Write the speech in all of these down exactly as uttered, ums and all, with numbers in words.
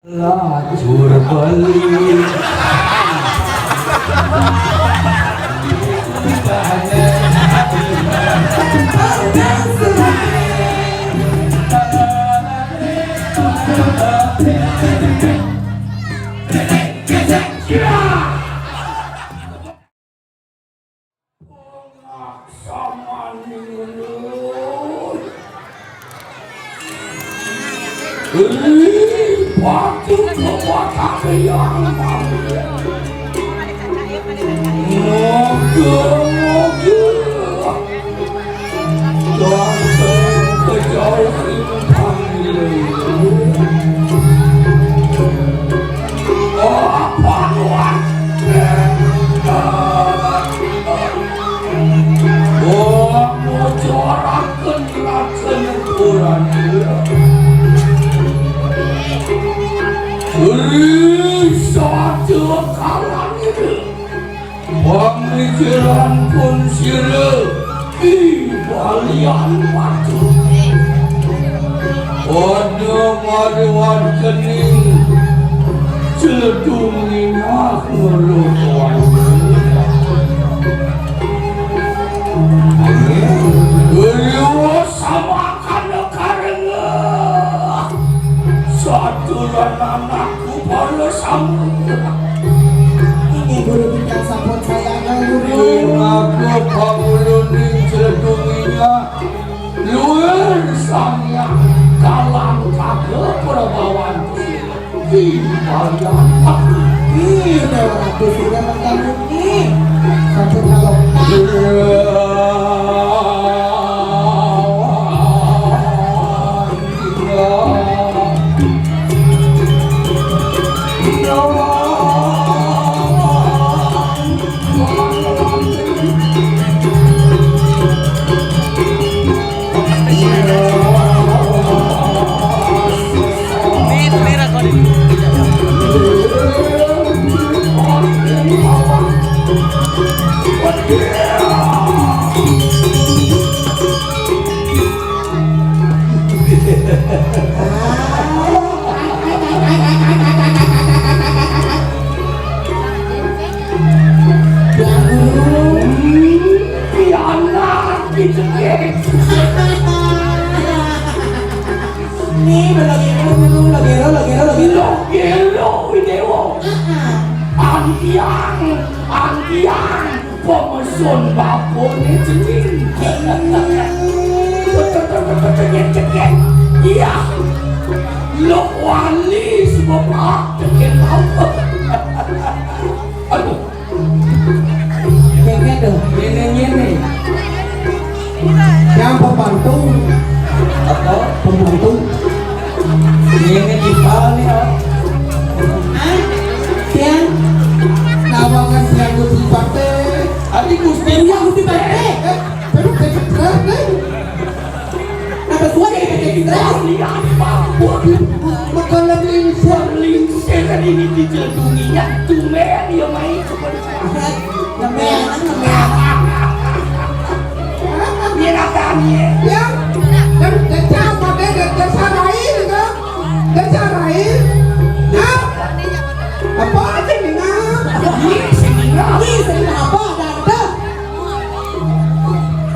Lajur beli. Pengaksaman ini. Ih, patut kekuatan yang moga, moga. Datang kejauhan panggil. Oh, Paduan. Oh, mojoraken racun kurang. Ih, satu kalang itu. Pamikiran pun sira Ki Balian Watu. Pada maruan kening celedung minyak ngelutuan. Beliau sama kana karena saturan anakku pada sama. Ini guru bintang sampun saya guru. Aku panguluning celedung minyak. Luhur sangya kalang kaga prabawan. Ih, kalian. Ih, Dewa Ratu sudah mengganggu nih. Sampai kalau Pianak gitu, Ki. Nih, logero dulu, logero, logero, logero. Logero, Dewa. Heeh. Antiang, antiang, pemesun bapune cening. Cekel, cekel. Iya. Lok wali sebab ah, cekel apa? Aduh. Ngene to. Ngene, ngene. Yang pembantu. Apa? Pembantu. Ngene di paling, oh. Hah? Yang nawangan yang Gusti Pate. Adi Gusti. Iya, Gusti Pate. Eh, terus saya keras, eh. Apa suara yang pakai keras? Iya, Pak. Waduh, makan lagi ini, Pak. Lingsir kan ini dijelunginya. Tumben ya, Mai. Ngemen, ngemen. Iya, Nathan, iya. Ya, dan, dan siapa deh, dan, dan Sarai gitu. Dan Sarai. Hah? Apa aja nih, nah? Iya, sini, nah. Iya, sini, apa? Ada, ada.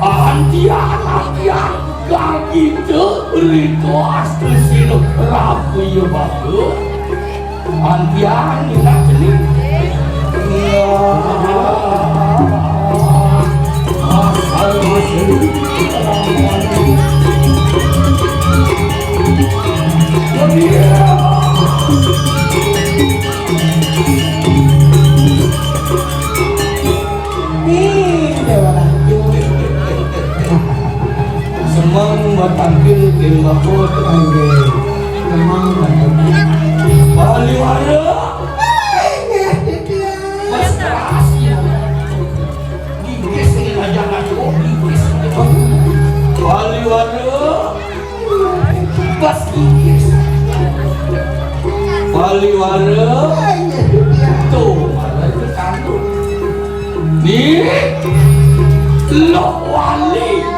Antian, antian, kang itu riko asli silo rapi ya bagus. Antian, minat seni. Iya. Asal masih. Iya. Nih, Dewa Ratu. Semang batangkil kin bakut. Ayo, semang batangkil. Baliwara. Mas keras ya. Gigis ini aja ngaco, gigis. Baliwara. Bas Inggris. Baliwara. Tuh, malah itu tanduk. Nih, Lok Wali.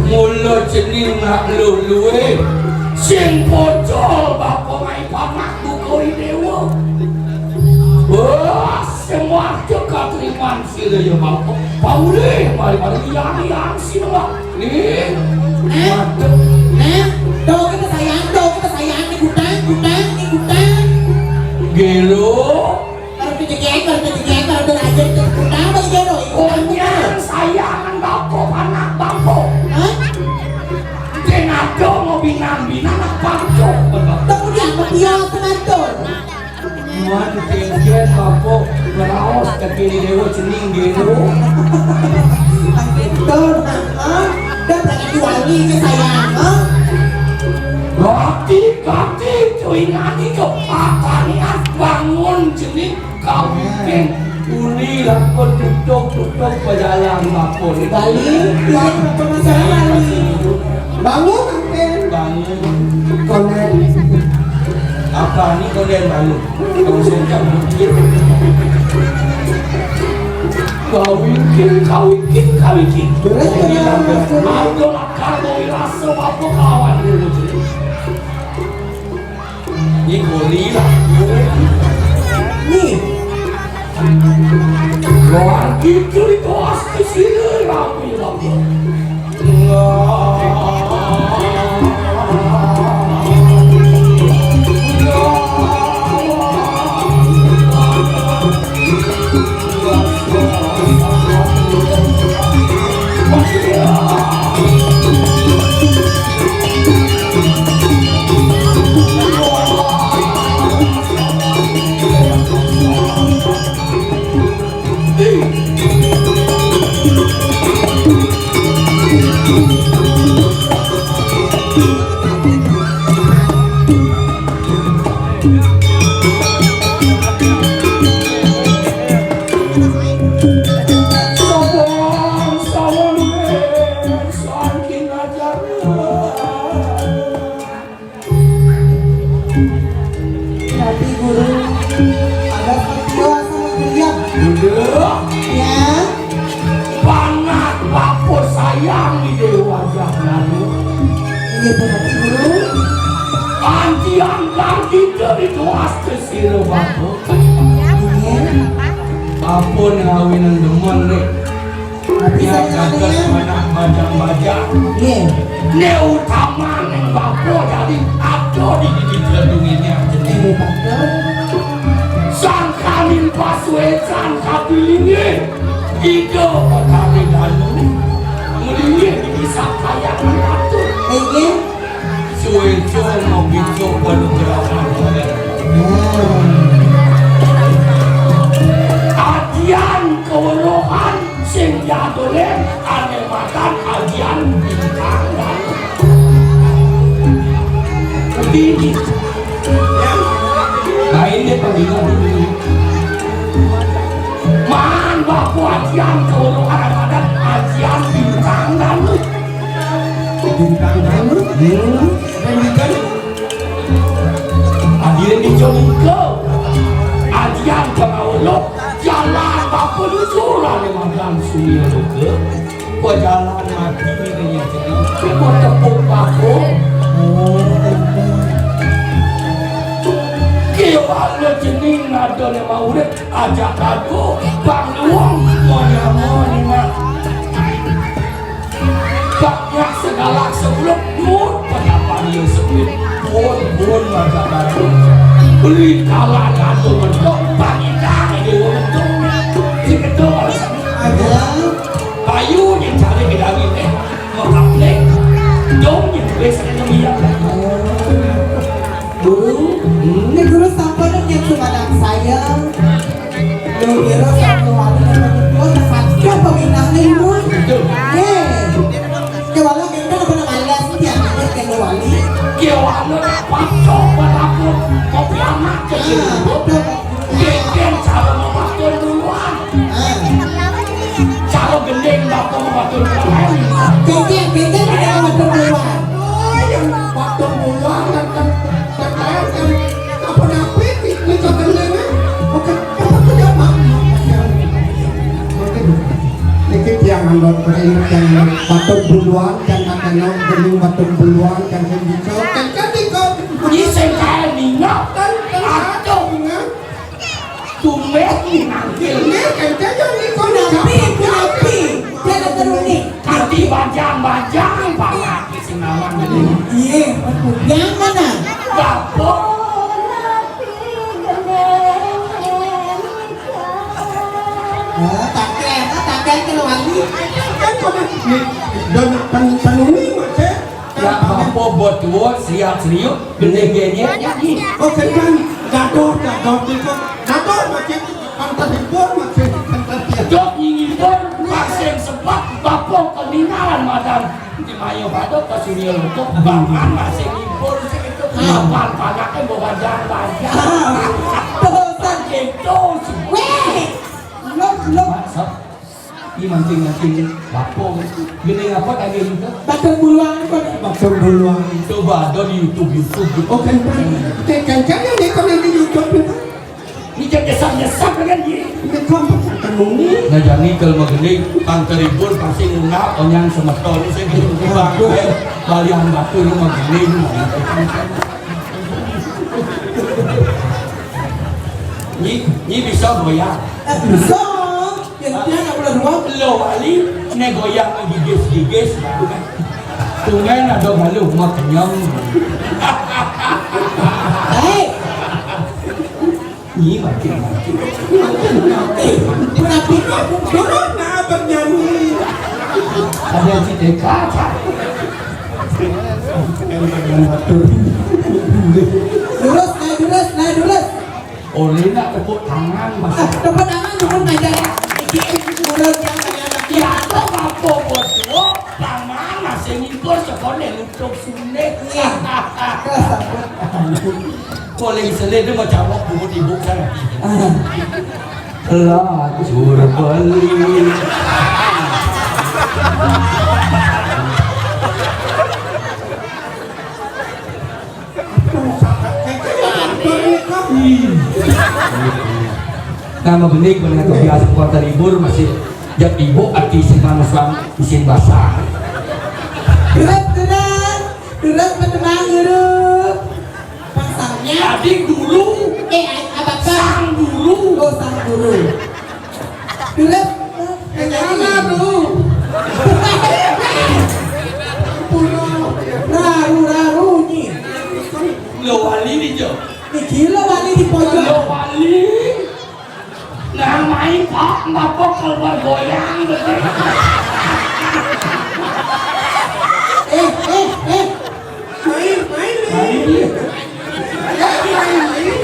Mula cening nak luwe, sing pocol bapa mai panak buka idewa. Wah, semua cekak riman sila ya bapa. Paulih mari-mari yang yang sila. Nih, Nek, madep. Nek, do kita sayang, do kita sayang, nih gudang, gudang, nih gudang. Gelo. Kalau kita jengkel, kalau kita jengkel, kalau kita ajar, kita gudang, apa gitu, do? Pokoknya sayang, bapa, anak bapa. Hah? Dia ngado mau binang-binang, anak bapa. Tunggu dia, mau dia, aku ngatur. Muat kengken bapa ngeraos ke kiri dewa cening gelo. Betul, ha? Dan lagi wangi ke sayang, ha? Gati, gati, cuy nani ke apa niat bangun cening kawin uli lakon tutup-tutup pejalan bapa ni. Bali, iya, bapa masalah Bali. Bangun, Angken. Bangun. Konen. Apa ni konen bangun? Kau sengkak mungkin. Kawikin, kawikin, kawikin. Beres, beres, beres. Ayo lah, kamu rasa apa kawan dulu. Ni goli lah. Ni. Luar gitu itu pasti sini rapi lah. Tapi guru, ada peristiwa sama beliau. Udah. Ya. Panak bapa sayang di dewa jalan. Iya, berarti guru. Antian dan kita di kelas kesira bapa. Iya. Apa ngawinan demen nih? Tapi ya, saya gagas katanya mana bajang-bajang. Iya. Nek utama ning bapa jadi ada di gigi telung ini aja nih. Iya, betul. Sangkaning pasuecan kabilinge. Ida petani dalu. Mlingih bisa kaya ngatur. Iya. Suwe-suwe mau bicuk waduh gerakan. Ajian keweruhan sing jadule ane makan ajian bintang dalu. Tinggi. Lain dia pemilihan dulu. Man, bapu ajian keweruhan ane makan ajian bintang dalu. Bintang dalu? Hmm. Bintang. Hadirin di Jolika. Ajian pengawelok jalan bapa lucuran magang suya luka. Pejalan mati ni kaya jadi. Kau tepuk bapa. Oh, kewala jening nada ni maurit ajak lagu bang luang monyama ni nak. Banyak segala sebelum pun pendapat dia sebelum pun pun masa baru beli kalah jatuh mentok pagi dah dia mentok si ketua ada bayu yang cari di langit eh mengaplik dong yang biasa yang dia Guru, ini guru sampun nyucuk anak saya. Lu kira satu wali yang betul, satu peminatnya ibu. Ye. Kewala kita pernah malas, tiap hari kena wali. Kiwala pacok balaku kopi anak kecil. Kengkeng cara membantu duluan. Cara gending bapa membantu duluan. Kengkeng, kengkeng cara membantu duluan. Yang bantu duluan dan kan, kan, kan, apa napi ni, ni kau gending, eh? Bukan, apa tu dia, Mak? Niki tiang anggota, tiang anggota batur buluan, tiang kakeno, gending batur buluan, tiang sing bisa. Kan, kan, nika. Nyi sing kae ningok. Kan, kan, aduh. Tumben nangkil. Nggih, kan, kan, kan, nika. Punapi, punapi. Dia ada teruni. Kanti bajang-bajang banget sing nawang gending. Iya, yang mana? Bapak. Oh, pakai apa? Pakai ke luar ni. Kan kau dah ni, dah nak pen-, penuni, Mak Cik. Ya, apa buat dua, siap serius, gede-gede, ya, ya. Oh, kan, kan, gaduh, gaduh, gaduh, Mak Cik. Pantas impor, Mak Cik, pantas dia. Jok, ingin pun, masih sempat, bapok ketinggalan, madam. Di mayo pada ke sini untuk, bahkan masih impor, sih, itu. Kapan panaknya bawa jalan, ya. Tuh, kan gitu, sih. Weh, belum, belum. Mak, sok. Ini mancing-mancing bapong. Gini apa tadi itu? Batur buluan apa? Batur buluan. Coba ada di YouTube, YouTube gitu. Oh, kan, kan. Kan, kan, kan, yang dia kalau di YouTube itu. Ini jangan nyesat-nyesat kan, Ji? Ini kan apa? Kan ini. Nah, jadi kalau mau gini, Bang Teribur pasti ngundang onyang semeton. Saya gitu, Bang. Waduh. Balian batu ini mau gini. Nyi, nyi bisa goyang. Eh, bisa. Yang dia nak pula dua. Lo wali, ne goyang gigis-gigis. Tunggu ada galuh mah kenyang. Hei. Nyi makin makin. Makin makin. Berarti kamu turun nak bernyanyi. Ada cita kaca. Lurus, naik lurus, naik lurus. Oleh nak tepuk tangan, Mas. Ah, tepuk tangan dulu, Mas. Jadi, urut yang saya nak. Ya, apa, apa, bos? Oh, tangan masih ngibur sekolah untuk sulit. Iya. Boleh selit dia macam apa, buku timbuk sana. Ah. Lacur beli. Nama benih, benih kebiasaan kuartal libur masih jat ibu arti sing manusia isin basah. Terus, terus, terus bertenang, guru. Pasangnya. Tadi guru. Eh, apa, Kak? Sang guru. Oh, sang guru. Terus, eh, nyala tuh. Raru-raru nih. Lo wali nih, Jo. Nih, gila wali di pojok. Lo wali. Nah, main, Pak, ngapa keluar goyang, betul? Eh, eh, eh. Main, main, main. Main. Ya, main, main.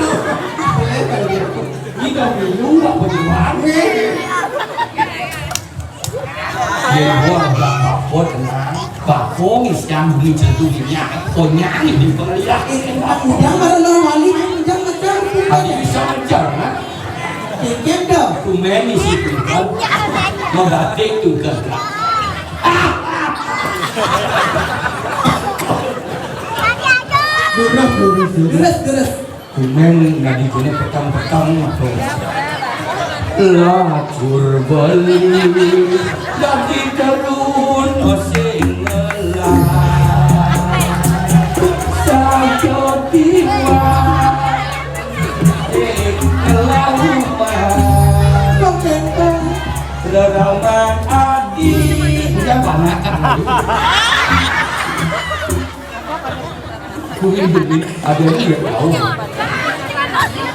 Ini dong, lu nggak berjuang. Yen wong gak apa-apa, tenang. Bakong is yang beli jatuh minyak, konyang ini pengelia. Eh, eh, Pak, ujang ada nang wali, ujang ngejar. Tadi bisa ngejar, nah. Keken dong. Tumben isi tungkal. Mau batik tungkal. Durus, durus, durus. Durus, durus. Kumeng dadi kene peteng-peteng apa? Lacur beli dadi terun sing ngelah. Sajo tiwa ing kelauman. Reraman adi. Dia banyak. Kuwi demi ada yang dia tahu.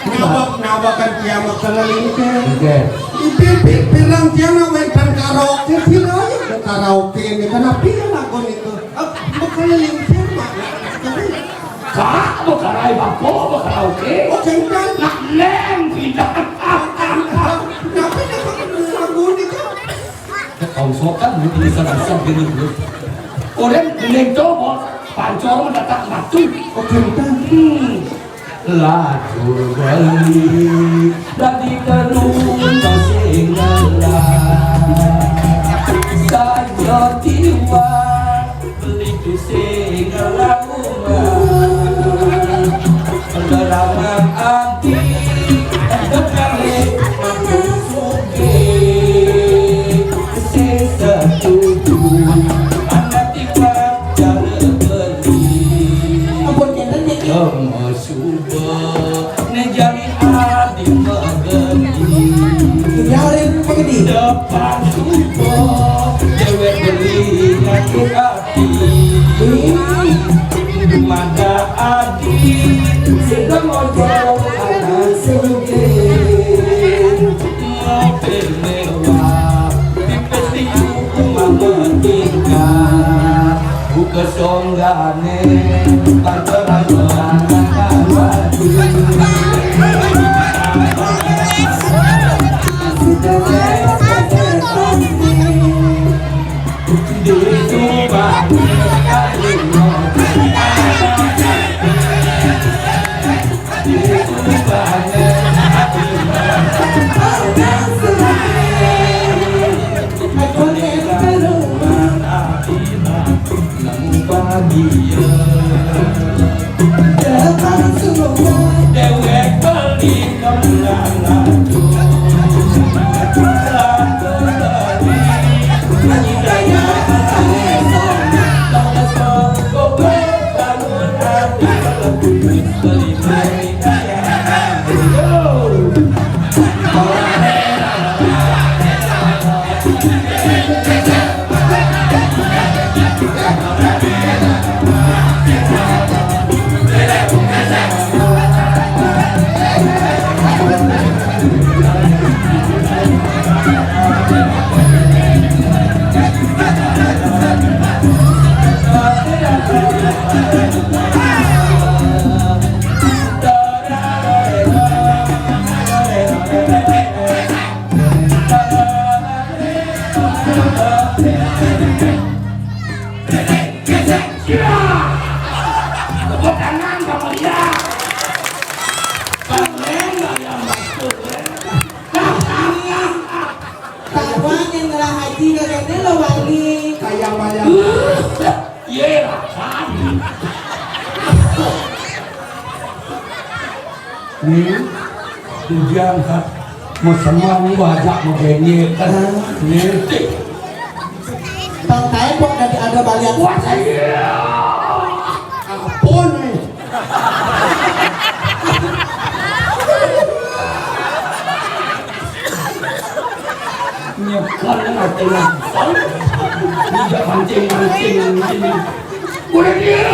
Ngawak-ngawakan kiamat keliling ke. Oke. Ibu pirang tiang nak wenten karaoke, sini aja ada karaoke ini. Kenapa ya lagu itu? Eh, mau keliling firman. Kak, mau karai bako, mau karaoke. Oh, jangan. Nak neng, tidak. Kenapa dia pakai lagu ini, Kak? Kau sokan, bisa-bisa gini, bro. Orang kuning cowok. Pancor mendadak mati. Oke, udah. Hmm. Lajur beli dadi tenun sing ngelah. Saja tiwa beli tu sing ngelah rumah. Ngelah ati, kekale aku sugih. Sing setuju, anak tiwa jare beli. Ampun, kenten, niki. Suba, ne jani adi magedi. Biarin magedi. Depan suba, dewek beli ngatur ati. Mada adi, sing ngojo anak sugih. Mobil mewah, pipis di rumah bertingkah. Buka songgane, pancoran-coran. Tepuk tangan sama dia. Keren, keren, keren. Kawan yang ngelah haji kagak ada lo wali. Kayak bayang. Ye, rakan. Nih, ujian, Kak. Mau semua nih, gua ajak mau genye, kan. Nih. Bang Taib kok dari ada balian. Wah, iya. Ampun nih. Nyekel ati langsung. Tidak mancing-mancing ini. Udah dia.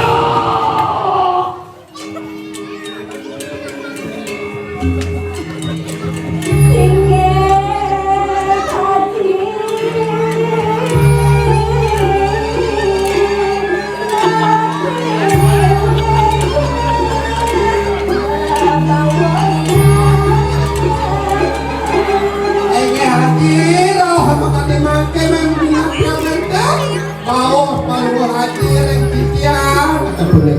Eke hati roh makane mangke mangke. Bauh paluwur ati ring titiang. Kata bener.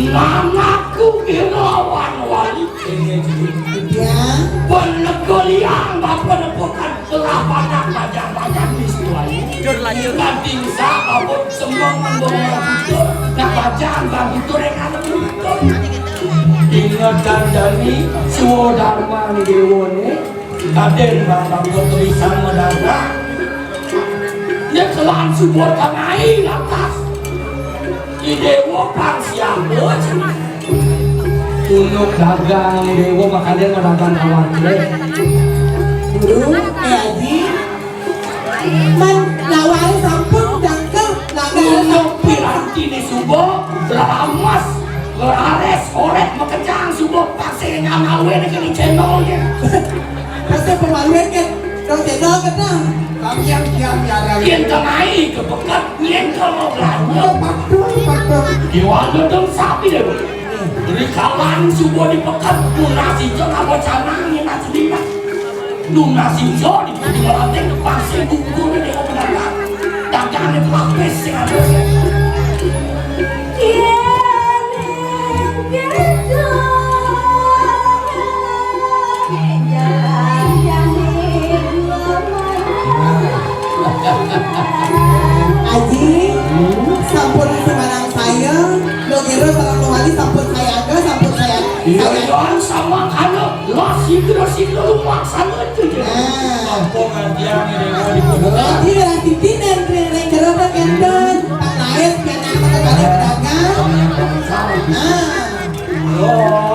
Namaku Irawan Wali. Iya. Penegelian bapa nepukan kelapanan bajang-bajang di Siwayu. Jur, lanjut. Ikan tingsa babut semua mendorong kita. Nah, bajang bagi itu ring alam kita. Ingat kandhani Swadarman Dewa ne. Kaden bang bangkut tulisan mendadak. Nyekelan subur kanai lantas. Idewa pang siapa cina. Unuk dagang idewa makaden mendagang kawan deh. Guru, eh, Haji. Man lawai sampun jangkep laga. Unuk piranti ni suba ramas. Rares, oret, makejang, suba, pasir, ngamawe, ni kali cendol, ya. Pasir pemaluin, kan? Dong cendol, kan, dong? Kami yang kian, ya, ada. Yen kemai, ke pekat, yen ke mau belanja. Betul, betul. Di warga dong sapi, deh. Di kalang, suba di pekat, pun nasi, jeng, apa canang, ni nasi lima. Nunas ijo di pati melatih, pasir gugur di dewa pendapat. Dagangnya pelapis, sing Itu lumangsang itu ya. Nah. Kampungan tiang ini mau dibuka. Berarti lah titik dan ring ring jero ring kendon. Pak lain pian apa kali pedagang. Nah. Oh.